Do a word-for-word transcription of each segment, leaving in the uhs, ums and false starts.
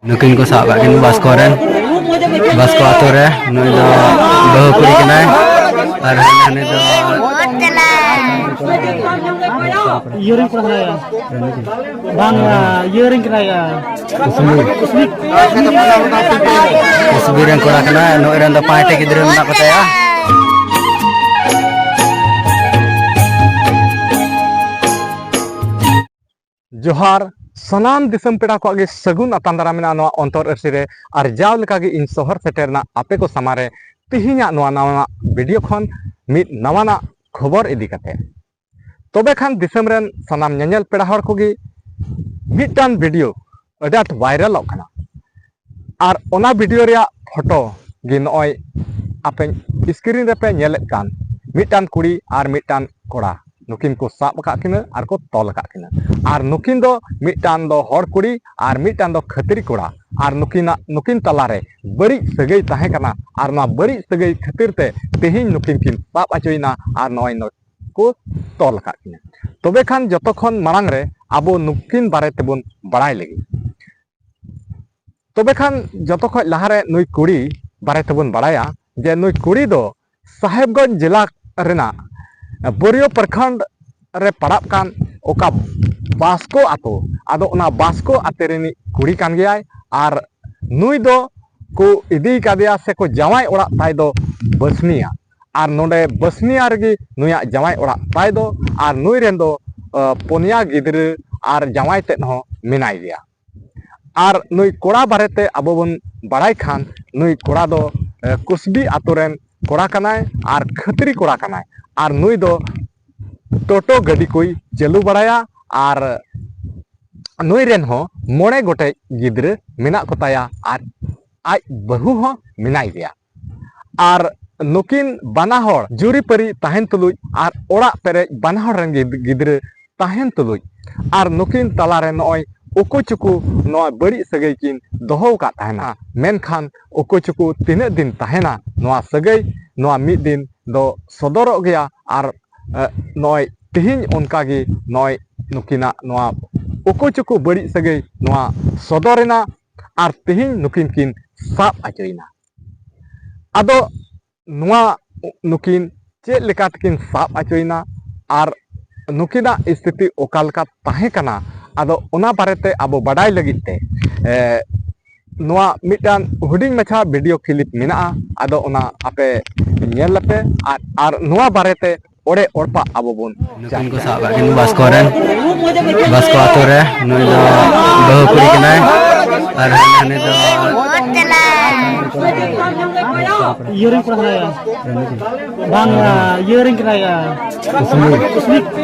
ᱱᱩᱠᱤᱱ ᱠᱚ ᱥᱟᱵ ᱠᱟᱜ ᱠᱤᱱ ᱵᱟᱥᱠᱚ ᱨᱮᱱ, ᱵᱟᱥᱠᱚ ᱟᱛᱳ ᱨᱮ᱾ ᱱᱩᱭ ᱫᱚ ᱵᱟᱹᱦᱩ ᱠᱩᱲᱤ ᱠᱟᱱᱟᱭ ᱟᱨ ᱦᱟᱹᱱᱤ ᱫᱚ ᱤᱭᱟᱹ ᱨᱮᱱ ᱠᱚᱲᱟ ᱠᱟᱱᱟᱭ᱾ ᱵᱟᱝ, ᱤᱭᱟᱹ ᱨᱮᱱ ᱠᱟᱱᱟᱭ᱾ ᱠᱩᱥᱵᱤ ᱨᱮᱱ ᱠᱚᱲᱟ ᱠᱟᱱᱟᱭ᱾ ᱱᱩᱭ ᱨᱮᱱ ᱫᱚ ᱯᱟᱸᱪᱴᱤ ᱜᱤᱫᱽᱨᱟᱹ ᱢᱮᱱᱟᱜ ᱠᱚᱛᱟᱭᱟ᱾ ᱡᱚᱦᱟᱨ᱾ ᱥᱟᱱᱟᱢ ᱫᱤᱥᱚᱢ ᱯᱮᱲᱟ ᱠᱚᱣᱟᱜ ᱜᱮ ᱥᱟᱹᱜᱩᱱ ᱟᱛᱟᱝ ᱫᱟᱨᱟᱢ ᱢᱮᱱᱟᱜᱼᱟ ᱱᱚᱣᱟ ᱚᱱᱛᱚᱨ ᱟᱹᱨᱥᱤ ᱨᱮ᱾ ᱟᱨ ᱡᱟᱣ ᱞᱮᱠᱟᱜᱮ ᱤᱧ ᱥᱚᱦᱚᱨ ᱥᱮᱴᱮᱨ ᱨᱮᱱᱟᱜ ᱟᱯᱮ ᱠᱚ ᱥᱟᱢᱟᱝ ᱨᱮ ᱛᱮᱦᱮᱧᱟᱜ ᱱᱚᱣᱟ ᱱᱟᱣᱟᱱᱟᱜ ᱵᱷᱤᱰᱤᱭᱳ ᱠᱷᱚᱱ ᱢᱤᱫ ᱱᱟᱣᱟᱱᱟᱜ ᱠᱷᱚᱵᱚᱨ ᱤᱫᱤ ᱠᱟᱛᱮ᱾ ᱛᱚᱵᱮ ᱠᱷᱟᱱ ᱫᱤᱥᱚᱢ ᱨᱮᱱ ᱥᱟᱱᱟᱢ ᱧᱮᱧᱮᱞ ᱯᱮᱲᱟ ᱦᱚᱲ ᱠᱚᱜᱮ ᱢᱤᱫᱴᱟᱝ ᱵᱷᱤᱰᱤᱭᱳ ᱟᱹᱰᱤ ᱟᱸᱴ ᱵᱷᱟᱭᱨᱟᱞᱚᱜ ᱠᱟᱱᱟ᱾ ᱟᱨ ᱚᱱᱟ ᱵᱷᱤᱰᱤᱭᱳ ᱨᱮᱭᱟᱜ ᱯᱷᱳᱴᱳ ᱜᱮ ᱱᱚᱜᱼᱚᱭ ᱟᱯᱮ ᱥᱠᱨᱤᱱ ᱨᱮᱯᱮ ᱧᱮᱞᱮᱫ ᱠᱟᱱ, ᱢᱤᱫᱴᱟᱝ ᱠᱩᱲᱤ ᱟᱨ ᱢᱤᱫᱴᱟᱝ ᱠᱚᱲᱟ, ᱱᱩᱠᱤᱱ ᱠᱚ ᱥᱟᱵ ᱟᱠᱟᱫ ᱠᱤᱱᱟᱹ ᱟᱨ ᱠᱚ ᱛᱚᱞ ᱟᱠᱟᱫ ᱠᱤᱱᱟᱹ᱾ ᱟᱨ ᱱᱩᱠᱤᱱ ᱫᱚ ᱢᱤᱫᱴᱟᱝ ᱫᱚ ᱦᱚᱲ ᱠᱩᱲᱤ ᱟᱨ ᱢᱤᱫᱴᱟᱝ ᱫᱚ ᱠᱷᱟᱹᱛᱤᱨᱤ ᱠᱚᱲᱟ᱾ ᱟᱨ ᱱᱩᱠᱤᱱᱟᱜ, ᱱᱩᱠᱤᱱ ᱛᱟᱞᱟᱨᱮ ᱵᱟᱹᱲᱤᱡ ᱥᱟᱹᱜᱟᱹᱭ ᱛᱟᱦᱮᱸ ᱠᱟᱱᱟ᱾ ᱟᱨ ᱱᱚᱣᱟ ᱵᱟᱹᱲᱤᱡ ᱥᱟᱹᱜᱟᱹᱭ ᱠᱷᱟᱹᱛᱤᱨ ᱛᱮ ᱛᱮᱦᱮᱧ ᱱᱩᱠᱤᱱ ᱠᱤᱱ ᱥᱟᱵ ᱦᱚᱪᱚᱭᱮᱱᱟ ᱟᱨ ᱱᱚᱜᱼᱚᱭ ᱱᱩᱠᱩ ᱛᱚᱞ ᱟᱠᱟᱫ ᱠᱤᱱᱟ᱾ ᱛᱚᱵᱮ ᱠᱷᱟᱱ ᱡᱚᱛᱚ ᱠᱷᱚᱱ ᱢᱟᱲᱟᱝ ᱨᱮ ᱟᱵᱚ ᱱᱩᱠᱤᱱ ᱵᱟᱨᱮ ᱛᱮᱵᱚᱱ ᱵᱟᱲᱟᱭ ᱞᱮᱜᱮ᱾ ᱛᱚᱵᱮ ᱠᱷᱟᱱ ᱡᱚᱛᱚ ᱠᱷᱚᱱ ᱞᱟᱦᱟᱨᱮ ᱱᱩᱭ ᱠᱩᱲᱤ ᱵᱟᱨᱮ ᱛᱮᱵᱚᱱ ᱵᱟᱲᱟᱭᱟ ᱡᱮ ᱱᱩᱭ ᱠᱩᱲᱤ ᱫᱚ ᱥᱟᱦᱮᱵᱽᱜᱚᱸᱡᱽ ᱡᱮᱞᱟ ᱨᱮᱱᱟᱜ ᱵᱳᱨᱤᱭᱳ ᱯᱨᱚᱠᱷᱚᱸᱰ ᱨᱮ ᱯᱟᱲᱟᱜ ᱠᱟᱱ ᱚᱠᱟ ᱵᱟᱥᱠᱚ ᱟᱛᱳ, ᱟᱫᱚ ᱚᱱᱟ ᱵᱟᱥᱠᱚ ᱟᱛᱳ ᱨᱤᱱᱤᱡ ᱠᱩᱲᱤ ᱠᱟᱱ ᱜᱮᱭᱟᱭ᱾ ᱟᱨ ᱱᱩᱭ ᱫᱚ ᱠᱚ ᱤᱫᱤ ᱠᱟᱫᱮᱭᱟ ᱥᱮ ᱠᱚ ᱡᱟᱶᱟᱭ ᱚᱲᱟᱜ ᱛᱟᱭ ᱫᱚ ᱵᱟᱹᱥᱱᱤᱭᱟ᱾ ᱟᱨ ᱱᱚᱰᱮ ᱵᱟᱹᱥᱱᱤᱭᱟ ᱨᱮᱜᱮ ᱱᱩᱭᱟᱜ ᱡᱟᱶᱟᱭ ᱚᱲᱟᱜ ᱛᱟᱭ ᱫᱚ᱾ ᱟᱨ ᱱᱩᱭ ᱨᱮᱱ ᱫᱚ, ᱟ, ᱯᱩᱱᱭᱟ ᱜᱤᱫᱽᱨᱟᱹ ᱟᱨ ᱡᱟᱶᱟᱭ ᱛᱮᱫ ᱦᱚᱸ ᱢᱮᱱᱟᱭ ᱜᱮᱭᱟ᱾ ᱟᱨ ᱱᱩᱭ ᱠᱚᱲᱟ ᱵᱟᱨᱮᱛᱮ ᱟᱵᱚ ᱵᱚᱱ ᱵᱟᱲᱟᱭ ᱠᱷᱟᱱ, ᱱᱩᱭ ᱠᱚᱲᱟ ᱫᱚ, ᱮ, ᱠᱩᱥᱵᱤ ᱟᱛᱳ ᱨᱮᱱ ᱠᱚᱲᱟ ᱠᱟᱱᱟᱭ ᱟᱨ ᱠᱷᱟᱹᱛᱨᱤ ᱠᱚᱲᱟ ᱠᱟᱱᱟᱭ᱾ ᱟᱨ ᱱᱩᱭ ᱫᱚ ᱴᱳᱴᱳ ᱜᱟᱹᱰᱤ ᱠᱚᱭ ᱪᱟᱹᱞᱩ ᱵᱟᱲᱟᱭᱟ᱾ ᱟᱨ ᱱᱩᱭ ᱨᱮᱱ ᱦᱚᱸ ᱢᱚᱬᱮ ᱜᱚᱴᱮᱡ ᱜᱤᱫᱽᱨᱟᱹ ᱢᱮᱱᱟᱜ ᱠᱚᱛᱟᱭᱟ ᱟᱨ ᱟᱡ ᱵᱟᱹᱦᱩ ᱦᱚᱸ ᱢᱮᱱᱟᱭ ᱜᱮᱭᱟ᱾ ᱟᱨ ᱱᱩᱠᱤᱱ ᱵᱟᱱᱟ ᱦᱚᱲ ᱡᱩᱨᱤᱯᱟᱹᱨᱤ ᱛᱟᱦᱮᱱ ᱛᱩᱞᱩᱡ ᱟᱨ ᱚᱲᱟᱜ ᱯᱮᱨᱮᱡ ᱵᱟᱱᱟ ᱦᱚᱲ ᱨᱮᱱ ᱜᱤᱫ-, ᱜᱤᱫᱽᱨᱟᱹ ᱛᱟᱦᱮᱱ ᱛᱩᱞᱩᱡ ᱟᱨ ᱱᱩᱠᱤᱱ ᱛᱟᱞᱟᱨᱮ ᱱᱚᱜᱼᱚᱭ ᱩᱠᱩ ᱪᱩᱠᱩ ᱱᱚᱣᱟ ᱵᱟᱹᱲᱤᱡ ᱥᱟᱹᱜᱟᱹᱭ ᱠᱤᱱ ᱫᱚᱦᱚ ᱟᱠᱟᱫ ᱛᱟᱦᱮᱱᱟ᱾ ᱢᱮᱱᱠᱷᱟᱱ ᱩᱠᱩ ᱪᱩᱠᱩ ᱛᱤᱱᱟᱹᱜ ᱫᱤᱱ ᱛᱟᱦᱮᱱᱟ ᱱᱚᱣᱟ ᱥᱟᱹᱜᱟᱹᱭ, ᱱᱚᱣᱟ ᱢᱤᱫ ᱫᱤᱱ ᱫᱚ ᱥᱚᱫᱚᱨᱚᱜ ᱜᱮᱭᱟ᱾ ᱟᱨ, ᱮ, ᱱᱚᱜᱼᱚᱭ ᱛᱮᱦᱮᱧ ᱚᱱᱠᱟᱜᱮ ᱱᱚᱜᱼᱚᱭ ᱱᱩᱠᱤᱱᱟᱜ ᱱᱚᱣᱟ ᱩᱠᱩ ᱪᱩᱠᱩ ᱵᱟᱹᱲᱤᱡ ᱥᱟᱹᱜᱟᱹᱭ ᱱᱚᱣᱟ ᱥᱚᱫᱚᱨᱮᱱᱟ᱾ ᱟᱨ ᱛᱮᱦᱮᱧ ᱱᱩᱠᱤᱱ ᱠᱤᱱ ᱥᱟᱵ ᱟᱪᱚᱭᱮᱱᱟ᱾ ᱟᱫᱚ ᱱᱚᱣᱟ ᱱᱩᱠᱤᱱ ᱪᱮᱫ ᱞᱮᱠᱟ ᱛᱮᱠᱤᱱ ᱥᱟᱵ ᱟᱪᱚᱭᱮᱱᱟ ᱟᱨ ᱱᱩᱠᱤᱱᱟᱜ ᱥᱛᱷᱤᱛᱤ ᱚᱠᱟ ᱞᱮᱠᱟ ᱛᱟᱦᱮᱸ ᱠᱟᱱᱟ, ᱟᱫᱚ ᱚᱱᱟ ᱵᱟᱨᱮᱛᱮ ᱟᱵᱚ ᱵᱟᱰᱟᱭ ᱞᱟᱹᱜᱤᱫ ᱛᱮ, ᱮ, ᱱᱚᱣᱟ ᱢᱤᱫᱴᱟᱝ ᱦᱩᱰᱤᱧ ᱢᱟᱪᱷᱟ video clip ᱢᱮᱱᱟᱜᱼᱟ, ᱟᱫᱚ ᱚᱱᱟ ᱟᱯᱮ ᱧᱮᱞ ᱞᱮᱯᱮ ᱟᱨ, ᱟᱨ ᱱᱚᱣᱟ ᱵᱟᱨᱮᱛᱮ ᱚᱲᱮ ᱚᱲᱯᱟ ᱟᱵᱚ ᱵᱚᱱ ᱱᱩᱠᱤᱱ ᱠᱚ ᱥᱟᱵ ᱠᱟᱜ ᱠᱤᱱ ᱵᱟᱥᱠᱚ ᱨᱮᱱ, ᱵᱟᱥᱠᱚ ᱟᱛᱳ ᱨᱮ᱾ ᱱᱩᱭ ᱫᱚ ᱵᱟᱹᱦᱩ ᱠᱩᱲᱤ ᱠᱟᱱᱟᱭ ᱟᱨ ᱦᱟᱹᱱᱤ ᱫᱚ ᱤᱭᱟᱹ ᱨᱮᱱ ᱠᱚᱲᱟ ᱠᱟᱱᱟᱭ᱾ ᱵᱟᱝ, ᱤᱭᱟᱹ ᱨᱮᱱ ᱠᱟᱱᱟᱭ᱾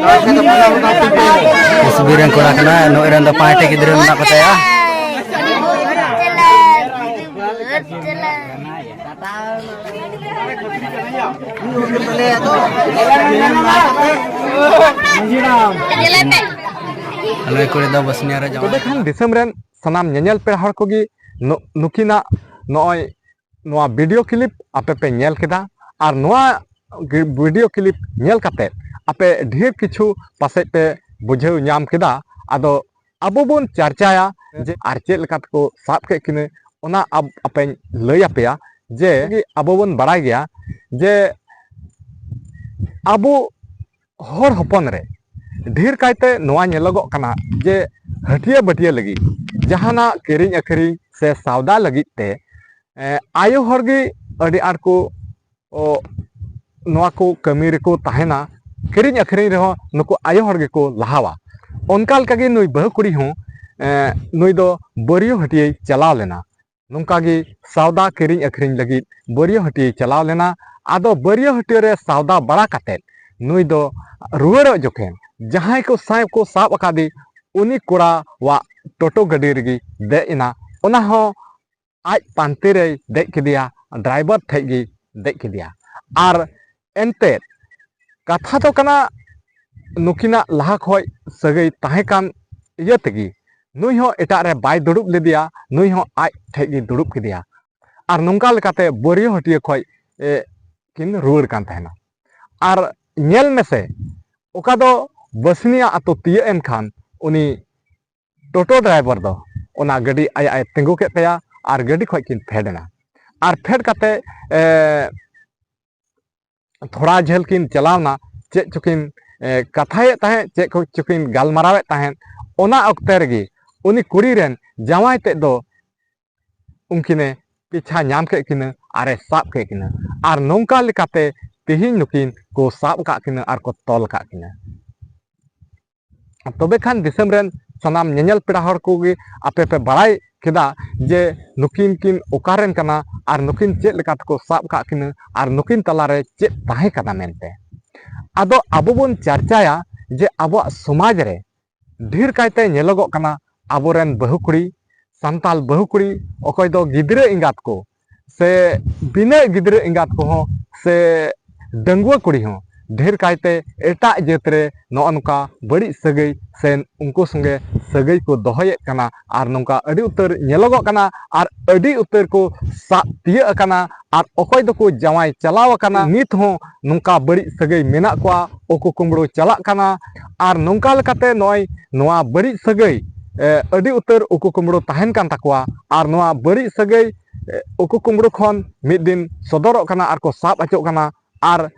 ᱠᱩᱥᱵᱤ ᱨᱮᱱ ᱠᱚᱲᱟ ᱠᱟᱱᱟᱭ᱾ ᱱᱩᱭ ᱨᱮᱱ ᱫᱚ ᱯᱟᱸᱪᱴᱤ ᱜᱤᱫᱽᱨᱟᱹ ᱢᱮᱱᱟᱜ ᱠᱚ ᱛᱟᱭᱟ᱾ ᱟᱞᱮ ᱠᱩᱲᱤ ᱫᱚ ᱵᱚᱥᱱᱤᱭᱟ ᱨᱮ ᱡᱟᱶᱟᱭ᱾ ᱛᱚᱵᱮ ᱠᱷᱟᱱ ᱫᱤᱥᱚᱢ ᱨᱮᱱ ᱥᱟᱱᱟᱢ ᱧᱮᱧᱮᱞ ᱯᱮᱲᱟ ᱦᱚᱲ ᱠᱚᱜᱮ ᱱᱩ-, ᱱᱩᱠᱤᱱᱟᱜ ᱱᱚᱜᱼᱚᱭ ᱱᱚᱣᱟ video clip ᱟᱯᱮ ᱯᱮ ᱧᱮᱞ ᱠᱮᱫᱟ᱾ ᱟᱨ ᱱᱚᱣᱟ video clip ᱧᱮᱞ ᱠᱟᱛᱮ ᱟᱯᱮ ᱰᱷᱮᱨ ᱠᱤᱪᱷᱩ ᱯᱟᱥᱮᱡ ᱯᱮ ᱵᱩᱡᱷᱟᱹᱣ ᱧᱟᱢ ᱠᱮᱫᱟ᱾ ᱟᱫᱚ ᱟᱵᱚ ᱵᱚᱱ ᱪᱟᱨᱪᱟᱭᱟ ᱡᱮ ᱟᱨ ᱪᱮᱫ ᱞᱮᱠᱟ ᱛᱮᱠᱚ ᱥᱟᱵ ᱠᱮᱫ ᱠᱤᱱᱟᱹ, ᱚᱱᱟ ᱟᱵ-, ᱟᱯᱮᱧ ᱞᱟᱹᱭ ᱟᱯᱮᱭᱟ᱾ ᱡᱮ ᱟᱵᱚ ᱵᱚᱱ ᱵᱟᱲᱟᱭ ᱜᱮᱭᱟ ᱡᱮ ᱟᱵᱚ ᱦᱚᱲ ᱦᱚᱯᱚᱱ ᱨᱮ ᱰᱷᱮᱨ ᱠᱟᱭᱛᱮ ᱱᱚᱣᱟ ᱧᱮᱞᱚᱜᱚᱜ ᱠᱟᱱᱟ ᱡᱮ ᱦᱟᱹᱴᱤᱭᱟᱹ ᱵᱟᱹᱴᱤᱭᱟᱹ ᱞᱟᱹᱜᱤᱫ, ᱡᱟᱦᱟᱱᱟᱜ ᱠᱤᱨᱤᱧ ᱟᱹᱠᱷᱨᱤᱧ ᱥᱮ ᱥᱟᱣᱫᱟ ᱞᱟᱹᱜᱤᱫ ᱛᱮ, ᱮ, ᱟᱭᱳ ᱦᱚᱲ ᱜᱮ ᱟᱹᱰᱤ ᱟᱸᱴ ᱠᱚ, ᱚ, ᱱᱚᱣᱟ ᱠᱚ ᱠᱟᱹᱢᱤ ᱨᱮᱠᱚ ᱛᱟᱦᱮᱱᱟ᱾ ᱠᱤᱨᱤᱧ ᱟᱹᱠᱷᱨᱤᱧ ᱨᱮᱦᱚᱸ ᱱᱩᱠᱩ ᱟᱭᱳ ᱦᱚᱲ ᱜᱮᱠᱚ ᱞᱟᱦᱟᱣᱟ᱾ ᱚᱱᱠᱟ ᱞᱮᱠᱟᱜᱮ ᱱᱩᱭ ᱵᱟᱹᱦᱩ ᱠᱩᱲᱤ ᱦᱚᱸ, ᱮ, ᱱᱩᱭ ᱫᱚ ᱵᱟᱹᱨᱭᱟᱹ ᱦᱟᱹᱴᱤᱭᱟᱹᱭ ᱪᱟᱞᱟᱣ ᱞᱮᱱᱟ᱾ ᱱᱚᱝᱠᱟ ᱜᱮ ᱥᱟᱣᱫᱟ ᱠᱤᱨᱤᱧ ᱟᱹᱠᱷᱨᱤᱧ ᱞᱟᱹᱜᱤᱫ ᱵᱟᱹᱨᱭᱟᱹ ᱦᱟᱹᱴᱤᱭᱟᱹᱭ ᱪᱟᱞᱟᱣ ᱞᱮᱱᱟ᱾ ᱟᱫᱚ ᱵᱟᱹᱨᱭᱟᱹ ᱦᱟᱹᱴᱤᱭᱟᱹ ᱨᱮ ᱥᱟᱣᱫᱟ ᱵᱟᱲᱟ ᱠᱟᱛᱮᱫ ᱱᱩᱭ ᱫᱚ ᱨᱩᱣᱟᱹᱲᱚᱜ ᱡᱚᱠᱷᱮᱱ ᱡᱟᱦᱟᱸᱭ ᱠᱚ ᱥᱟᱵ ᱠᱚ ᱥᱟᱵ ᱟᱠᱟᱫᱮ, ᱩᱱᱤ ᱠᱚᱲᱟᱣᱟᱜ ᱴᱳᱴᱳ ᱜᱟᱹᱰᱤ ᱨᱮᱜᱮ ᱫᱮᱡ ᱮᱱᱟ᱾ ᱚᱱᱟ ᱦᱚᱸ ᱟᱡ ᱯᱟᱱᱛᱮ ᱨᱮᱭ ᱫᱮᱡ ᱠᱮᱫᱮᱭᱟ, driver ᱴᱷᱮᱡ ᱜᱮᱭ ᱫᱮᱡ ᱠᱮᱫᱮᱭᱟ᱾ ᱟᱨ ᱮᱱᱛᱮᱫ ᱠᱟᱛᱷᱟ ᱫᱚ ᱠᱟᱱᱟ, ᱱᱩᱠᱤᱱᱟᱜ ᱞᱟᱦᱟ ᱠᱷᱚᱡ ᱥᱟᱹᱜᱟᱹᱭ ᱛᱟᱦᱮᱸ ᱠᱟᱱ ᱤᱭᱟᱹ ᱛᱮᱜᱮ ᱱᱩᱭ ᱦᱚᱸ ᱮᱴᱟᱜ ᱨᱮ ᱵᱟᱭ ᱫᱩᱲᱩᱵ ᱞᱮᱫᱮᱭᱟ, ᱱᱩᱭ ᱦᱚᱸ ᱟᱡ ᱴᱷᱮᱡ ᱜᱮᱭ ᱫᱩᱲᱩᱵ ᱠᱮᱫᱮᱭᱟ᱾ ᱟᱨ ᱱᱚᱝᱠᱟ ᱞᱮᱠᱟᱛᱮ ᱵᱟᱹᱨᱭᱟᱹ ᱦᱟᱹᱴᱤᱭᱟᱹ ᱠᱷᱚᱡ, ᱮ, ᱠᱤᱱ ᱨᱩᱣᱟᱹᱲ ᱠᱟᱱ ᱛᱟᱦᱮᱱᱟ᱾ ᱟᱨ ᱧᱮᱞ ᱢᱮᱥᱮ, ᱚᱠᱟ ᱫᱚ ᱵᱟᱹᱥᱱᱤᱭᱟ ᱟᱛᱳ ᱛᱤᱭᱟᱹᱜ ᱮᱱ ᱠᱷᱟᱱ ᱩᱱᱤ ᱴᱳᱴᱳ driver ᱫᱚ ᱚᱱᱟ ᱜᱟᱹᱰᱤ ᱟᱭᱟᱜ ᱮ ᱛᱤᱸᱜᱩ ᱠᱮᱫ ᱛᱟᱭᱟ ᱟᱨ ᱜᱟᱹᱰᱤ ᱠᱷᱚᱱ ᱠᱤᱱ ᱯᱷᱮᱰ ᱮᱱᱟ᱾ ᱟᱨ ᱯᱷᱮᱰ ᱠᱟᱛᱮ ᱛᱷᱚᱲᱟ ᱡᱷᱟᱹᱞ ᱠᱤᱱ ᱪᱟᱞᱟᱣᱱᱟ, ᱪᱮᱫ ᱪᱚᱠᱤᱱ ᱠᱟᱛᱷᱟᱭᱮᱫ ᱛᱟᱦᱮᱸᱫ, ᱪᱮᱫ ᱠᱚ ᱪᱚᱠᱤᱱ ᱜᱟᱞᱢᱟᱨᱟᱣᱮᱫ ᱛᱟᱦᱮᱸᱫ᱾ ᱚᱱᱟ ᱚᱠᱛᱮ ᱨᱮᱜᱮ ᱩᱱᱤ ᱠᱩᱲᱤ ᱨᱮᱱ ᱡᱟᱶᱟᱭ ᱛᱮᱫ ᱫᱚ ᱩᱱᱠᱤᱱᱮ ᱯᱤᱪᱷᱟ ᱧᱟᱢ ᱠᱮᱫ ᱠᱤᱱᱟᱹ ᱟᱨᱮ ᱥᱟᱵ ᱠᱮᱫ ᱠᱤᱱᱟᱹ᱾ ᱟᱨ ᱱᱚᱝᱠᱟ ᱞᱮᱠᱟᱛᱮ ᱛᱮᱦᱮᱧ ᱱᱩᱠᱤᱱ ᱠᱚ ᱥᱟᱵ ᱟᱠᱟᱫ ᱠᱤᱱᱟᱹ ᱟᱨ ᱠᱚ ᱛᱚᱞ ᱟᱠᱟᱫ ᱠᱤᱱᱟᱹ᱾ ᱛᱚᱵᱮ ᱠᱷᱟᱱ ᱫᱤᱥᱚᱢ ᱨᱮᱱ ᱥᱟᱱᱟᱢ ᱧᱮᱧᱮᱞ ᱯᱮᱲᱟ ᱦᱚᱲ ᱠᱚᱜᱮ ᱟᱯᱮ ᱯᱮ ᱵᱟᱲᱟᱭ ᱠᱮᱫᱟ ᱡᱮ ᱱᱩᱠᱤᱱ ᱠᱤᱱ ᱚᱠᱟᱨᱮᱱ ᱠᱟᱱᱟ ᱟᱨ ᱱᱩᱠᱤᱱ ᱪᱮᱫ ᱞᱮᱠᱟ ᱛᱮᱠᱚ ᱥᱟᱵ ᱟᱠᱟᱫ ᱠᱤᱱᱟᱹ ᱟᱨ ᱱᱩᱠᱤᱱ ᱛᱟᱞᱟᱨᱮ ᱪᱮᱫ ᱛᱟᱦᱮᱸ ᱠᱟᱱᱟ ᱢᱮᱱᱛᱮ᱾ ᱟᱫᱚ ᱟᱵᱚ ᱵᱚᱱ ᱪᱟᱨᱪᱟᱭᱟ ᱡᱮ ᱟᱵᱚᱣᱟᱜ ᱥᱚᱢᱟᱡᱽ ᱨᱮ ᱰᱷᱮᱨ ᱠᱟᱭᱛᱮ ᱧᱮᱞᱚᱜᱚᱜ ᱠᱟᱱᱟ ᱟᱵᱚᱨᱮᱱ ᱵᱟᱹᱦᱩ ᱠᱩᱲᱤ, ᱥᱟᱱᱛᱟᱲ ᱵᱟᱹᱦᱩ ᱠᱩᱲᱤ, ᱚᱠᱚᱭ ᱫᱚ ᱜᱤᱫᱽᱨᱟᱹ ᱮᱸᱜᱟᱛ ᱠᱚ ᱥᱮ ᱵᱤᱱᱟᱹ ᱜᱤᱫᱽᱨᱟᱹ ᱮᱸᱜᱟᱛ ᱠᱚᱦᱚᱸ ᱥᱮ ᱰᱟᱺᱜᱩᱣᱟᱹ ᱠᱩᱲᱤ ᱦᱚᱸ ᱰᱷᱮᱨ ᱠᱟᱭᱛᱮ ᱮᱴᱟᱜ ᱡᱟᱹᱛ ᱨᱮ ᱱᱚᱜᱼᱚ ᱱᱚᱝᱠᱟ ᱵᱟᱹᱲᱤᱡ ᱥᱟᱹᱜᱟᱹᱭ ᱥᱮ ᱩᱱᱠᱩ ᱥᱚᱸᱜᱮ ᱥᱟᱹᱜᱟᱹᱭ ᱠᱚ ᱫᱚᱦᱚᱭᱮᱫ ᱠᱟᱱᱟ ᱟᱨ ᱱᱚᱝᱠᱟ ᱟᱹᱰᱤ ᱩᱛᱟᱹᱨ ᱧᱮᱞᱚᱜᱚᱜ ᱠᱟᱱᱟ ᱟᱨ ᱟᱹᱰᱤ ᱩᱛᱟᱹᱨ ᱠᱚ ᱥᱟᱵ ᱛᱤᱭᱟᱹᱜ ᱟᱠᱟᱱᱟ ᱟᱨ ᱚᱠᱚᱭ ᱫᱚᱠᱚ ᱡᱟᱶᱟᱭ ᱪᱟᱞᱟᱣ ᱟᱠᱟᱱᱟ, ᱱᱤᱛ ᱦᱚᱸ ᱱᱚᱝᱠᱟ ᱵᱟᱹᱲᱤᱡ ᱥᱟᱹᱜᱟᱹᱭ ᱢᱮᱱᱟᱜ ᱠᱚᱣᱟ, ᱩᱠᱩ ᱠᱩᱢᱵᱽᱲᱩ ᱪᱟᱞᱟᱜ ᱠᱟᱱᱟ᱾ ᱟᱨ ᱱᱚᱝᱠᱟ ᱞᱮᱠᱟᱛᱮ ᱱᱚᱜᱼᱚᱭ ᱱᱚᱣᱟ ᱵᱟᱹᱲᱤᱡ ᱥᱟᱹᱜᱟᱹᱭ, ᱮ, ᱟᱹᱰᱤ ᱩᱛᱟᱹᱨ ᱩᱠᱩ ᱠᱩᱢᱵᱽᱲᱩ ᱛᱟᱦᱮᱱ ᱠᱟᱱ ᱛᱟᱠᱚᱣᱟ ᱟᱨ ᱱᱚᱣᱟ ᱵᱟᱹᱲᱤᱡ ᱥᱟᱹᱜᱟᱹᱭ, ᱮ, ᱩᱠᱩ ᱠᱩᱢᱵᱽᱲᱩ ᱠᱷᱚᱱ ᱢᱤᱫ ᱫᱤᱱ ᱥᱚᱫᱚᱨᱚᱜ ᱠᱟᱱᱟ ᱟᱨ ᱠᱚ ᱥᱟᱵ ᱦᱚᱪᱚᱜ ᱠᱟᱱᱟ᱾ ᱟᱨ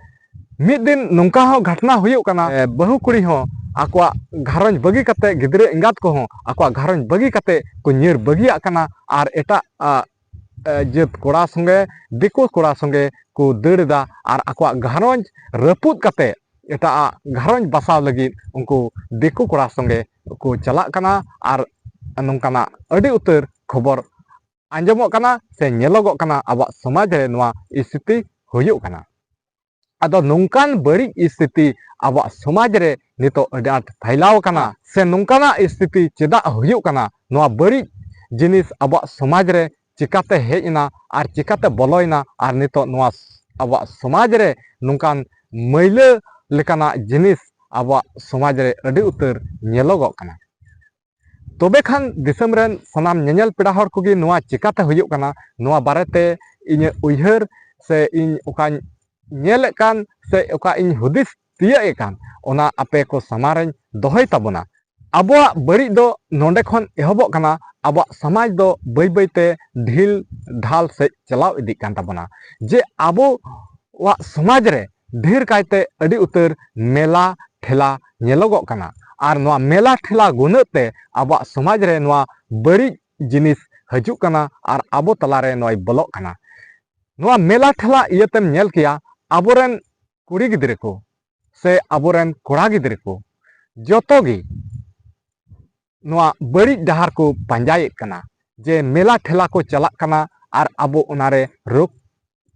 ᱢᱤᱫ ᱫᱤᱱ ᱱᱚᱝᱠᱟ ᱦᱚᱸ ᱜᱷᱚᱴᱱᱟ ᱦᱩᱭᱩᱜ ᱠᱟᱱᱟ, ᱮ, ᱵᱟᱹᱦᱩ ᱠᱩᱲᱤ ᱦᱚᱸ ᱟᱠᱚᱣᱟᱜ ᱜᱷᱟᱨᱚᱸᱡᱽ ᱵᱟᱹᱜᱤ ᱠᱟᱛᱮ, ᱜᱤᱫᱽᱨᱟᱹ ᱮᱸᱜᱟᱛ ᱠᱚᱦᱚᱸ ᱟᱠᱚᱣᱟᱜ ᱜᱷᱟᱨᱚᱸᱡᱽ ᱵᱟᱹᱜᱤ ᱠᱟᱛᱮ ᱠᱚ ᱧᱤᱨ ᱵᱟᱹᱜᱤᱭᱟᱜ ᱠᱟᱱᱟ ᱟᱨ ᱮᱴᱟᱜ, ᱟ, ᱮ, ᱡᱟᱹᱛ ᱠᱚᱲᱟ ᱥᱚᱸᱜᱮ, ᱫᱤᱠᱩ ᱠᱚᱲᱟ ᱥᱚᱸᱜᱮ ᱠᱚ ᱫᱟᱹᱲ ᱮᱫᱟ ᱟᱨ ᱟᱠᱚᱣᱟᱜ ᱜᱷᱟᱨᱚᱸᱡᱽ ᱨᱟᱹᱯᱩᱫ ᱠᱟᱛᱮ ᱮᱴᱟᱜ ᱟᱜ ᱜᱷᱟᱨᱚᱸᱡᱽ ᱵᱟᱥᱟᱣ ᱞᱟᱹᱜᱤᱫ ᱩᱱᱠᱩ ᱫᱤᱠᱩ ᱠᱚᱲᱟ ᱥᱚᱸᱜᱮ ᱠᱚ ᱪᱟᱞᱟᱜ ᱠᱟᱱᱟ᱾ ᱟᱨ ᱱᱚᱝᱠᱟᱱᱟᱜ ᱟᱹᱰᱤ ᱩᱛᱟᱹᱨ ᱠᱷᱚᱵᱚᱨ ᱟᱸᱡᱚᱢᱚᱜ ᱠᱟᱱᱟ ᱥᱮ ᱧᱮᱞᱚᱜᱚᱜ ᱠᱟᱱᱟ ᱟᱵᱚᱣᱟᱜ ᱥᱚᱢᱟᱡᱽ ᱨᱮ ᱱᱚᱣᱟ ᱥᱛᱷᱤᱛᱤ ᱦᱩᱭᱩᱜ ᱠᱟᱱᱟ᱾ ᱟᱫᱚ ᱱᱚᱝᱠᱟᱱ ᱵᱟᱹᱲᱤᱡ ᱥᱛᱷᱤᱛᱤ ᱟᱵᱚᱣᱟᱜ ᱥᱚᱢᱟᱡᱽ ᱨᱮ ᱱᱤᱛᱚᱜ ᱟᱹᱰᱤ ᱟᱸᱴ ᱯᱷᱟᱭᱞᱟᱣ ᱟᱠᱟᱱᱟ ᱥᱮ ᱱᱚᱝᱠᱟᱱᱟᱜ ᱥᱛᱷᱤᱛᱤ ᱪᱮᱫᱟᱜ ᱦᱩᱭᱩᱜ ᱠᱟᱱᱟ? ᱱᱚᱣᱟ ᱵᱟᱹᱲᱤᱡ ᱡᱤᱱᱤᱥ ᱟᱵᱚᱣᱟᱜ ᱥᱚᱢᱟᱡᱽ ᱨᱮ ᱪᱤᱠᱟᱛᱮ ᱦᱮᱡ ᱮᱱᱟ ᱟᱨ ᱪᱤᱠᱟᱛᱮ ᱵᱚᱞᱚᱭᱮᱱᱟ ᱟᱨ ᱱᱤᱛᱚᱜ ᱱᱚᱣᱟ ᱟᱵᱚᱣᱟᱜ ᱥᱚᱢᱟᱡᱽ ᱨᱮ ᱱᱚᱝᱠᱟᱱ ᱢᱟᱹᱭᱞᱟᱹ ᱞᱮᱠᱟᱱᱟᱜ ᱡᱤᱱᱤᱥ ᱟᱵᱚᱣᱟᱜ ᱥᱚᱢᱟᱡᱽ ᱨᱮ ᱟᱹᱰᱤ ᱩᱛᱟᱹᱨ ᱧᱮᱞᱚᱜᱚᱜ ᱠᱟᱱᱟ᱾ ᱛᱚᱵᱮ ᱠᱷᱟᱱ ᱫᱤᱥᱚᱢ ᱨᱮᱱ ᱥᱟᱱᱟᱢ ᱧᱮᱧᱮᱞ ᱯᱮᱲᱟ ᱦᱚᱲ ᱠᱚᱜᱮ ᱱᱚᱣᱟ ᱪᱤᱠᱟᱛᱮ ᱦᱩᱭᱩᱜ ᱠᱟᱱᱟ, ᱱᱚᱣᱟ ᱵᱟᱨᱮᱛᱮ ᱤᱧᱟᱹᱜ ᱩᱭᱦᱟᱹᱨ ᱥᱮ ᱤᱧ ᱚᱠᱟᱧ ᱧᱮᱞᱮᱫ ᱠᱟᱱ ᱥᱮ ᱚᱠᱟ ᱤᱧ ᱦᱩᱫᱤᱥ ᱛᱤᱭᱟᱹᱜ ᱮᱫ ᱠᱟᱱ, ᱚᱱᱟ ᱟᱯᱮ ᱠᱚ ᱥᱟᱢᱟᱝ ᱨᱮᱧ ᱫᱚᱦᱚᱭ ᱛᱟᱵᱚᱱᱟ᱾ ᱟᱵᱚᱣᱟᱜ ᱵᱟᱹᱲᱤᱡ ᱫᱚ ᱱᱚᱰᱮ ᱠᱷᱚᱱ ᱮᱦᱚᱵᱚᱜ ᱠᱟᱱᱟ᱾ ᱟᱵᱚᱣᱟᱜ ᱥᱚᱢᱟᱡᱽ ᱫᱚ ᱵᱟᱹᱭ ᱵᱟᱹᱭᱛᱮ ᱰᱷᱤᱞ ᱰᱷᱟᱞ ᱥᱮᱫ ᱪᱟᱞᱟᱣ ᱤᱫᱤᱜ ᱠᱟᱱ ᱛᱟᱵᱚᱱᱟ᱾ ᱡᱮ ᱟᱵᱚᱣᱟᱜ ᱥᱚᱢᱟᱡᱽ ᱨᱮ ᱰᱷᱮᱨ ᱠᱟᱭᱛᱮ ᱟᱹᱰᱤ ᱩᱛᱟᱹᱨ ᱢᱮᱞᱟ ᱴᱷᱮᱞᱟ ᱧᱮᱞᱚᱜᱚᱜ ᱠᱟᱱᱟ᱾ ᱟᱨ ᱱᱚᱣᱟ ᱢᱮᱞᱟ ᱴᱷᱮᱞᱟ ᱜᱩᱱᱟᱹᱜ ᱛᱮ ᱟᱵᱚᱣᱟᱜ ᱥᱚᱢᱟᱡᱽ ᱨᱮ ᱱᱚᱣᱟ ᱵᱟᱹᱲᱤᱡ ᱡᱤᱱᱤᱥ ᱦᱤᱡᱩᱜ ᱠᱟᱱᱟ ᱟᱨ ᱟᱵᱚ ᱛᱟᱞᱟᱨᱮ ᱱᱚᱣᱟᱭ ᱵᱚᱞᱚᱜ ᱠᱟᱱᱟ᱾ ᱱᱚᱣᱟ ᱢᱮᱞᱟ ᱴᱷᱮᱞᱟ ᱤᱭᱟᱹᱛᱮᱢ ᱧᱮᱞ ᱠᱮᱭᱟ, ᱟᱵᱚᱨᱮᱱ ᱠᱩᱲᱤ ᱜᱤᱫᱽᱨᱟᱹ ᱠᱚ ᱥᱮ ᱟᱵᱚᱨᱮᱱ ᱠᱚᱲᱟ ᱜᱤᱫᱽᱨᱟᱹ ᱠᱚ ᱡᱚᱛᱚ ᱜᱮ ᱱᱚᱣᱟ ᱵᱟᱹᱲᱤᱡ ᱰᱟᱦᱟᱨ ᱠᱚ ᱯᱟᱸᱡᱟᱭᱮᱫ ᱠᱟᱱᱟ᱾ ᱡᱮ ᱢᱮᱞᱟ ᱴᱷᱮᱞᱟ ᱠᱚ ᱪᱟᱞᱟᱜ ᱠᱟᱱᱟ ᱟᱨ ᱟᱵᱚ ᱚᱱᱟᱨᱮ ᱨᱳᱜᱽ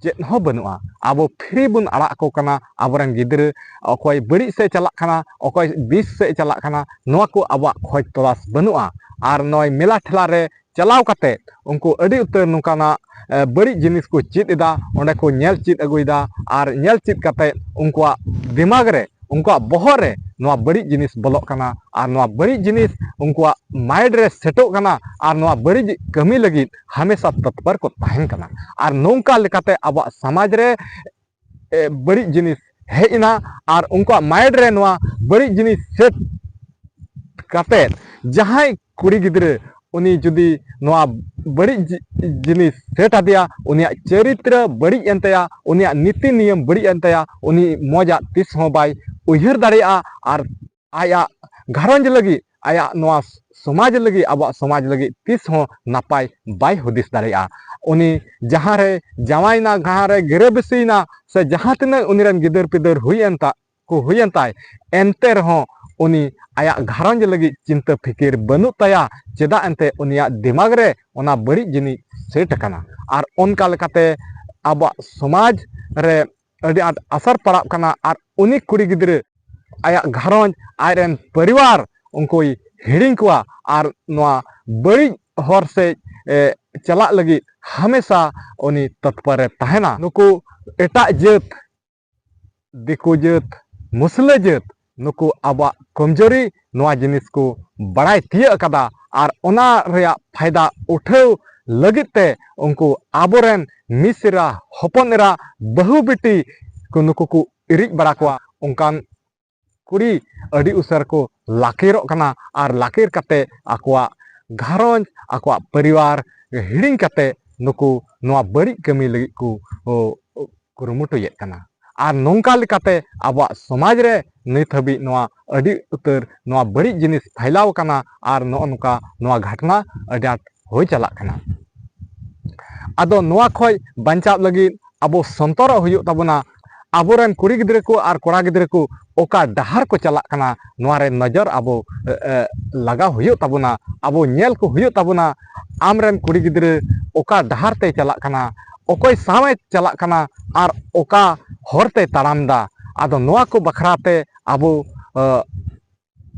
ᱪᱮᱫ ᱦᱚᱸ ᱵᱟᱹᱱᱩᱜᱼᱟ᱾ ᱟᱵᱚ ᱯᱷᱨᱤ ᱵᱚᱱ ᱟᱲᱟᱜ ᱟᱠᱚ ᱠᱟᱱᱟ᱾ ᱟᱵᱚᱨᱮᱱ ᱜᱤᱫᱽᱨᱟᱹ ᱚᱠᱚᱭ ᱵᱟᱹᱲᱤᱡ ᱥᱮᱫ ᱪᱟᱞᱟᱜ ᱠᱟᱱᱟ, ᱚᱠᱚᱭ ᱵᱤᱥ ᱥᱮᱫ ᱪᱟᱞᱟᱜ ᱠᱟᱱᱟ, ᱱᱚᱣᱟ ᱠᱚ ᱟᱵᱚᱣᱟᱜ ᱠᱷᱚᱡᱽ ᱛᱚᱞᱟᱥ ᱵᱟᱹᱱᱩᱜᱼᱟ᱾ ᱟᱨ ᱱᱚᱜᱼᱚᱭ ᱢᱮᱞᱟ ᱴᱷᱮᱞᱟ ᱨᱮ ᱪᱟᱞᱟᱣ ᱠᱟᱛᱮ ᱩᱱᱠᱩ ᱟᱹᱰᱤ ᱩᱛᱟᱹᱨ ᱱᱚᱝᱠᱟᱱᱟᱜ, ᱮ, ᱵᱟᱹᱲᱤᱡ ᱡᱤᱱᱤᱥ ᱠᱚ ᱪᱮᱫ ᱮᱫᱟ, ᱚᱸᱰᱮ ᱠᱚ ᱧᱮᱞ ᱪᱮᱫ ᱟᱹᱜᱩᱭᱮᱫᱟ᱾ ᱟᱨ ᱧᱮᱞ ᱪᱮᱫ ᱠᱟᱛᱮ ᱩᱱᱠᱩᱣᱟᱜ ᱫᱤᱢᱟᱜᱽ ᱨᱮ, ᱩᱱᱠᱩᱣᱟᱜ ᱵᱚᱦᱚᱜ ᱨᱮ ᱱᱚᱣᱟ ᱵᱟᱹᱲᱤᱡ ᱡᱤᱱᱤᱥ ᱵᱚᱞᱚᱜ ᱠᱟᱱᱟ᱾ ᱟᱨ ᱱᱚᱣᱟ ᱵᱟᱹᱲᱤᱡ ᱡᱤᱱᱤᱥ ᱩᱱᱠᱩᱣᱟᱜ ᱢᱟᱭᱤᱱᱰ ᱨᱮ ᱥᱮᱴᱚᱜ ᱠᱟᱱᱟ᱾ ᱟᱨ ᱱᱚᱣᱟ ᱵᱟᱹᱲᱤᱡ ᱠᱟᱹᱢᱤ ᱞᱟᱹᱜᱤᱫ ᱦᱟᱢᱮᱥᱟ ᱛᱚᱛᱯᱚᱨ ᱠᱚ ᱛᱟᱦᱮᱱ ᱠᱟᱱᱟ᱾ ᱟᱨ ᱱᱚᱝᱠᱟ ᱞᱮᱠᱟᱛᱮ ᱟᱵᱚᱣᱟᱜ ᱥᱚᱢᱟᱡᱽ ᱨᱮ, ᱮ, ᱵᱟᱹᱲᱤᱡ ᱡᱤᱱᱤᱥ ᱦᱮᱡ ᱮᱱᱟ᱾ ᱟᱨ ᱩᱱᱠᱩᱣᱟᱜ ᱢᱟᱭᱤᱱᱰ ᱨᱮ ᱱᱚᱣᱟ ᱵᱟᱹᱲᱤᱡ ᱡᱤᱱᱤᱥ ᱥᱮᱴ ᱠᱟᱛᱮ ᱡᱟᱦᱟᱸᱭ ᱠᱩᱲᱤ ᱜᱤᱫᱽᱨᱟᱹ ᱩᱱᱤ ᱡᱩᱫᱤ ᱱᱚᱣᱟ ᱵᱟᱹᱲᱤᱡ ᱡᱤ-, ᱡᱤᱱᱤᱥ ᱥᱮᱴ ᱟᱫᱮᱭᱟ, ᱩᱱᱤᱭᱟᱜ ᱪᱚᱨᱤᱛᱨᱚ ᱵᱟᱹᱲᱤᱡ ᱮᱱ ᱛᱟᱭᱟ, ᱩᱱᱤᱭᱟᱜ ᱱᱤᱛᱤ ᱱᱤᱭᱚᱢ ᱵᱟᱹᱲᱤᱡ ᱮᱱ ᱛᱟᱭᱟ, ᱩᱱᱤ ᱢᱚᱡᱟᱜ ᱛᱤᱥ ᱦᱚᱸ ᱵᱟᱭ ᱩᱭᱦᱟᱹᱨ ᱫᱟᱲᱮᱭᱟᱜᱼᱟ᱾ ᱟᱨ ᱟᱭᱟᱜ ᱜᱷᱟᱨᱚᱸᱡᱽ ᱞᱟᱹᱜᱤᱫ, ᱟᱭᱟᱜ ᱱᱚᱣᱟ ᱥᱚᱢᱟᱡᱽ ᱞᱟᱹᱜᱤᱫ, ᱟᱵᱚᱣᱟᱜ ᱥᱚᱢᱟᱡᱽ ᱞᱟᱹᱜᱤᱫ ᱛᱤᱥ ᱦᱚᱸ ᱱᱟᱯᱟᱭ ᱵᱟᱭ ᱦᱩᱫᱤᱥ ᱫᱟᱲᱮᱭᱟᱜᱼᱟ᱾ ᱩᱱᱤ ᱡᱟᱦᱟᱸ ᱨᱮ ᱡᱟᱶᱟᱭᱮᱱᱟ, ᱡᱟᱦᱟᱸ ᱨᱮ ᱜᱤᱨᱟᱹᱵᱟᱹᱥᱤᱭᱮᱱᱟ, ᱥᱮ ᱡᱟᱦᱟᱸ ᱛᱤᱱᱟᱹᱜ ᱩᱱᱤ ᱨᱮᱱ ᱜᱤᱫᱟᱹᱨ ᱯᱤᱫᱟᱹᱨ ᱦᱩᱭᱮᱱ ᱛᱟ-, ᱠᱚ ᱦᱩᱭᱮᱱ ᱛᱟᱭ, ᱮᱱᱛᱮ ᱨᱮᱦᱚᱸ ᱩᱱᱤ ᱟᱭᱟᱜ ᱜᱷᱟᱨᱚᱸᱡᱽ ᱞᱟᱹᱜᱤᱫ ᱪᱤᱱᱛᱟᱹ ᱯᱷᱤᱠᱤᱨ ᱵᱟᱹᱱᱩᱜ ᱛᱟᱭᱟ᱾ ᱪᱮᱫᱟᱜ ᱮᱱᱛᱮ ᱩᱱᱤᱭᱟᱜ ᱫᱤᱢᱟᱜᱽ ᱨᱮ ᱚᱱᱟ ᱵᱟᱹᱲᱤᱡ ᱡᱤᱱᱤᱥ ᱥᱮᱴ ᱟᱠᱟᱱᱟ᱾ ᱟᱨ ᱚᱱᱠᱟ ᱞᱮᱠᱟᱛᱮ ᱟᱵᱚᱣᱟᱜ ᱥᱚᱢᱟᱡᱽ ᱨᱮ ᱟᱹᱰᱤ ᱟᱸᱴ ᱟᱥᱟᱨ ᱯᱟᱲᱟᱜ ᱠᱟᱱᱟ᱾ ᱟᱨ ᱩᱱᱤ ᱠᱩᱲᱤ ᱜᱤᱫᱽᱨᱟᱹ ᱟᱭᱟᱜ ᱜᱷᱟᱨᱚᱸᱡᱽ, ᱟᱡᱨᱮᱱ ᱯᱚᱨᱤᱵᱟᱨ ᱩᱱᱠᱩᱭ ᱦᱤᱲᱤᱧ ᱠᱚᱣᱟ᱾ ᱟᱨ ᱱᱚᱣᱟ ᱵᱟᱹᱲᱤᱡ ᱦᱚᱨ ᱥᱮᱫ, ᱮ, ᱪᱟᱞᱟᱜ ᱞᱟᱹᱜᱤᱫ ᱦᱟᱢᱮᱥᱟ ᱩᱱᱤ ᱛᱚᱛᱯᱚᱨ ᱨᱮ ᱛᱟᱦᱮᱱᱟ᱾ ᱱᱩᱠᱩ ᱮᱴᱟᱜ ᱡᱟᱹᱛ, ᱫᱤᱠᱩ ᱡᱟᱹᱛ, ᱢᱩᱥᱞᱟᱹ ᱡᱟᱹᱛ, ᱱᱩᱠᱩ ᱟᱵᱚᱣᱟᱜ ᱠᱚᱢᱡᱳᱨᱤ ᱱᱚᱣᱟ ᱡᱤᱱᱤᱥ ᱠᱚ ᱵᱟᱲᱟᱭ ᱛᱤᱭᱟᱹᱜ ᱟᱠᱟᱫᱟ᱾ ᱟᱨ ᱚᱱᱟ ᱨᱮᱭᱟᱜ ᱯᱷᱟᱭᱫᱟ ᱩᱴᱷᱟᱹᱣ ᱞᱟᱹᱜᱤᱫ ᱛᱮ ᱩᱱᱠᱩ ᱟᱵᱚᱨᱮᱱ ᱢᱤᱥ ᱮᱨᱟ, ᱦᱚᱯᱚᱱ ᱮᱨᱟ, ᱵᱟᱹᱦᱩ ᱵᱤᱴᱤ ᱠᱚ ᱱᱩᱠᱩ ᱠᱚ ᱤᱨᱤᱡ ᱵᱟᱲᱟ ᱠᱚᱣᱟ᱾ ᱚᱱᱠᱟᱱ ᱠᱩᱲᱤ ᱟᱹᱰᱤ ᱩᱥᱟᱹᱨᱟ ᱠᱚ ᱞᱟᱠᱮᱨᱚᱜ ᱠᱟᱱᱟ ᱟᱨ ᱞᱟᱠᱮᱨ ᱠᱟᱛᱮ ᱟᱠᱚᱣᱟᱜ ᱜᱷᱟᱨᱚᱸᱡᱽ, ᱟᱠᱚᱣᱟᱜ ᱯᱚᱨᱤᱵᱟᱨ ᱦᱤᱲᱤᱧ ᱠᱟᱛᱮ ᱱᱩᱠᱩ ᱱᱚᱣᱟ ᱵᱟᱹᱲᱤᱡ ᱠᱟᱹᱢᱤ ᱞᱟᱹᱜᱤᱫ ᱠᱚ, ᱚ, ᱠᱩᱨᱩᱢᱩᱴᱩᱭᱮᱫ ᱠᱟᱱᱟ᱾ ᱟᱨ ᱱᱚᱝᱠᱟ ᱞᱮᱠᱟᱛᱮ ᱟᱵᱚᱣᱟᱜ ᱥᱚᱢᱟᱡᱽ ᱨᱮ ᱱᱤᱛ ᱦᱟᱹᱵᱤᱡ ᱱᱚᱣᱟ ᱟᱹᱰᱤ ᱩᱛᱟᱹᱨ ᱱᱚᱣᱟ ᱵᱟᱹᱲᱤᱡ ᱡᱤᱱᱤᱥ ᱯᱷᱟᱭᱞᱟᱣ ᱟᱠᱟᱱᱟ ᱟᱨ ᱱᱚᱜᱼᱚ ᱱᱚᱝᱠᱟ ᱱᱚᱣᱟ ᱜᱷᱟᱴᱱᱟ ᱟᱹᱰᱤ ᱟᱸᱴ ᱦᱩᱭ ᱪᱟᱞᱟᱜ ᱠᱟᱱᱟ᱾ ᱟᱫᱚ ᱱᱚᱣᱟ ᱠᱷᱚᱱ ᱵᱟᱧᱪᱟᱣ ᱞᱟᱹᱜᱤᱫ ᱟᱵᱚ ᱥᱚᱱᱛᱚᱨᱚᱜ ᱦᱩᱭᱩᱜ ᱛᱟᱵᱚᱱᱟ᱾ ᱟᱵᱚᱨᱮᱱ ᱠᱩᱲᱤ ᱜᱤᱫᱽᱨᱟᱹ ᱠᱚ ᱟᱨ ᱠᱚᱲᱟ ᱜᱤᱫᱽᱨᱟᱹ ᱠᱚ ᱚᱠᱟ ᱰᱟᱦᱟᱨ ᱠᱚ ᱪᱟᱞᱟᱜ ᱠᱟᱱᱟ, ᱱᱚᱣᱟ ᱨᱮ ᱱᱚᱡᱚᱨ ᱟᱵᱚ, ᱮ, ᱮ, ᱞᱟᱜᱟᱣ ᱦᱩᱭᱩᱜ ᱛᱟᱵᱚᱱᱟ᱾ ᱟᱵᱚ ᱧᱮᱞ ᱠᱚ ᱦᱩᱭᱩᱜ ᱛᱟᱵᱚᱱᱟ, ᱟᱢᱨᱮᱱ ᱠᱩᱲᱤ ᱜᱤᱫᱽᱨᱟᱹ ᱚᱠᱟ ᱰᱟᱦᱟᱨ ᱛᱮᱭ ᱪᱟᱞᱟᱜ ᱠᱟᱱᱟ, ᱚᱠᱚᱭ ᱥᱟᱶᱮ ᱪᱟᱞᱟᱜ ᱠᱟᱱᱟ ᱟᱨ ᱚᱠᱟ ᱦᱚᱨ ᱛᱮᱭ ᱛᱟᱲᱟᱢ ᱮᱫᱟ᱾ ᱟᱫᱚ ᱱᱚᱣᱟ ᱠᱚ ᱵᱟᱠᱷᱨᱟ ᱛᱮ ᱟᱵᱚ, ᱮ,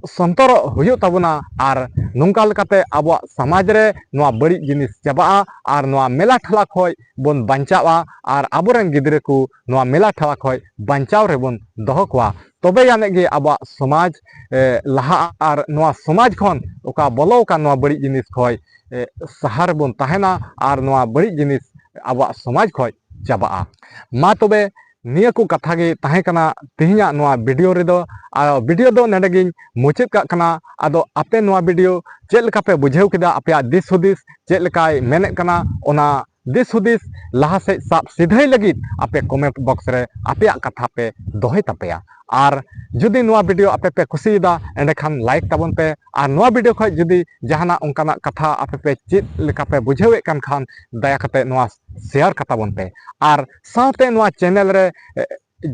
ᱥᱚᱱᱛᱚᱨᱚᱜ ᱦᱩᱭᱩᱜ ᱛᱟᱵᱚᱱᱟ ᱟᱨ ᱱᱚᱝᱠᱟ ᱞᱮᱠᱟᱛᱮ ᱟᱵᱚᱣᱟᱜ ᱥᱚᱢᱟᱡᱽ ᱨᱮ ᱱᱚᱣᱟ ᱵᱟᱹᱲᱤᱡ ᱡᱤᱱᱤᱥ ᱪᱟᱵᱟᱜᱼᱟ ᱟᱨ ᱱᱚᱣᱟ ᱢᱮᱞᱟ ᱴᱷᱮᱞᱟ ᱠᱷᱚᱱ ᱵᱚᱱ ᱵᱟᱧᱪᱟᱜᱼᱟ ᱟᱨ ᱟᱵᱚᱨᱮᱱ ᱜᱤᱫᱽᱨᱟᱹ ᱠᱚ ᱱᱚᱣᱟ ᱢᱮᱞᱟ ᱴᱷᱮᱞᱟ ᱠᱷᱚᱱ ᱵᱟᱧᱪᱟᱣ ᱨᱮᱵᱚᱱ ᱫᱚᱦᱚ ᱠᱚᱣᱟ᱾ ᱛᱚᱵᱮ ᱟᱹᱱᱤᱡ ᱜᱮ ᱟᱵᱚᱣᱟᱜ ᱥᱚᱢᱟᱡᱽ, ᱮ, ᱞᱟᱦᱟᱜᱼᱟ ᱟᱨ ᱱᱚᱣᱟ ᱥᱚᱢᱟᱡᱽ ᱠᱷᱚᱱ ᱚᱠᱟ ᱵᱚᱞᱚ ᱟᱠᱟᱱ ᱱᱚᱣᱟ ᱵᱟᱹᱲᱤᱡ ᱡᱤᱱᱤᱥ ᱠᱷᱚᱱ, ᱮ, ᱥᱟᱦᱟ ᱨᱮᱵᱚᱱ ᱛᱟᱦᱮᱱᱟ ᱟᱨ ᱱᱚᱣᱟ ᱵᱟᱹᱲᱤᱡ ᱡᱤᱱᱤᱥ ᱟᱵᱚᱣᱟᱜ ᱥᱚᱢᱟᱡᱽ ᱠᱷᱚᱱ ᱪᱟᱵᱟᱜᱼᱟ᱾ ᱢᱟ ᱛᱚᱵᱮ ᱱᱤᱭᱟᱹ ᱠᱚ ᱠᱟᱛᱷᱟ ᱜᱮ ᱛᱟᱦᱮᱸ ᱠᱟᱱᱟ ᱛᱮᱦᱮᱧᱟᱜ ᱱᱚᱣᱟ ᱵᱷᱤᱰᱤᱭᱳ ᱨᱮᱫᱚ᱾ ᱟᱨ ᱵᱷᱤᱰᱤᱭᱳ ᱫᱚ ᱱᱚᱰᱮ ᱜᱤᱧ ᱢᱩᱪᱟᱹᱫ ᱠᱟᱜ ᱠᱟᱱᱟ᱾ ᱟᱫᱚ ᱟᱯᱮ ᱱᱚᱣᱟ ᱵᱷᱤᱰᱤᱭᱳ ᱪᱮᱫ ᱞᱮᱠᱟ ᱯᱮ ᱵᱩᱡᱷᱟᱹᱣ ᱠᱮᱫᱟ, ᱟᱯᱮᱭᱟᱜ ᱫᱤᱥ ᱦᱩᱫᱤᱥ ᱪᱮᱫ ᱞᱮᱠᱟᱭ ᱢᱮᱱᱮᱫ ᱠᱟᱱᱟ, ᱚᱱᱟ ᱫᱤᱥ ᱦᱩᱫᱤᱥ ᱞᱟᱦᱟ ᱥᱮᱫ ᱥᱟᱵ ᱥᱤᱫᱷᱟᱹᱭ ᱞᱟᱹᱜᱤᱫ ᱟᱯᱮ ᱠᱚᱢᱮᱱᱴ ᱵᱚᱠᱥ ᱨᱮ ᱟᱯᱮᱭᱟᱜ ᱠᱟᱛᱷᱟ ᱯᱮ ᱫᱚᱦᱚᱭ ᱛᱟᱯᱮᱭᱟ᱾ ᱟᱨ ᱡᱩᱫᱤ ᱱᱚᱣᱟ ᱵᱷᱤᱰᱤᱭᱳ ᱟᱯᱮ ᱯᱮ ᱠᱩᱥᱤᱭᱮᱫᱟ, ᱮᱸᱰᱮᱠᱷᱟᱱ ᱞᱟᱭᱤᱠ ᱛᱟᱵᱚᱱ ᱯᱮ᱾ ᱟᱨ ᱱᱚᱣᱟ ᱵᱷᱤᱰᱤᱭᱳ ᱠᱷᱚᱱ ᱡᱩᱫᱤ ᱡᱟᱦᱟᱱᱟᱜ ᱚᱱᱠᱟᱱᱟᱜ ᱠᱟᱛᱷᱟ ᱟᱯᱮ ᱯᱮ ᱪᱮᱫ ᱞᱮᱠᱟ ᱯᱮ ᱵᱩᱡᱷᱟᱹᱣᱮᱫ ᱠᱟᱱ ᱠᱷᱟᱱ, ᱫᱟᱭᱟ ᱠᱟᱛᱮ ᱱᱚᱣᱟ ᱥᱮᱭᱟᱨ ᱠᱟᱛᱟ ᱵᱚᱱ ᱯᱮ᱾ ᱟᱨ ᱥᱟᱶᱛᱮ ᱱᱚᱣᱟ ᱪᱮᱱᱮᱞ ᱨᱮ, ᱮ,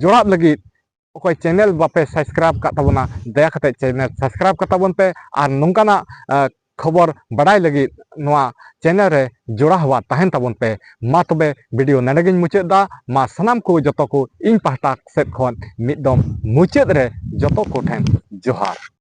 ᱡᱚᱲᱟᱜ ᱞᱟᱹᱜᱤᱫ ᱚᱠᱚᱭ ᱪᱮᱱᱮᱞ ᱵᱟᱯᱮ ᱥᱟᱵᱥᱠᱨᱟᱭᱤᱵ ᱠᱟᱜ ᱛᱟᱵᱚᱱᱟ, ᱫᱟᱭᱟ ᱠᱟᱛᱮ ᱪᱮᱱᱮᱞ ᱥᱟᱵᱥᱠᱨᱟᱭᱤᱵ ᱠᱟᱛᱟ ᱵᱚᱱ ᱯᱮ᱾ ᱟᱨ ᱱᱚᱝᱠᱟᱱᱟᱜ, ᱮ, ᱠᱷᱚᱵᱚᱨ ᱵᱟᱰᱟᱭ ᱞᱟᱹᱜᱤᱫ ᱱᱚᱣᱟ ᱪᱮᱱᱮᱞ ᱨᱮ ᱡᱚᱲᱟᱣ ᱦᱚᱣᱟ ᱛᱟᱦᱮᱱ ᱛᱟᱵᱚᱱ ᱯᱮ᱾ ᱢᱟ ᱛᱚᱵᱮ ᱵᱷᱤᱰᱤᱭᱳ ᱱᱚᱰᱮ ᱜᱤᱧ ᱢᱩᱪᱟᱹᱫ ᱮᱫᱟ᱾ ᱢᱟ ᱥᱟᱱᱟᱢ ᱠᱚ ᱡᱚᱛᱚ ᱠᱚ ᱤᱧ ᱯᱟᱦᱴᱟ ᱥᱮᱫ ᱠᱷᱚᱱ ᱢᱤᱫ ᱫᱚᱢ ᱢᱩᱪᱟᱹᱫ ᱨᱮ ᱡᱚᱛᱚ ᱠᱚ ᱴᱷᱮᱱ ᱡᱚᱦᱟᱨ᱾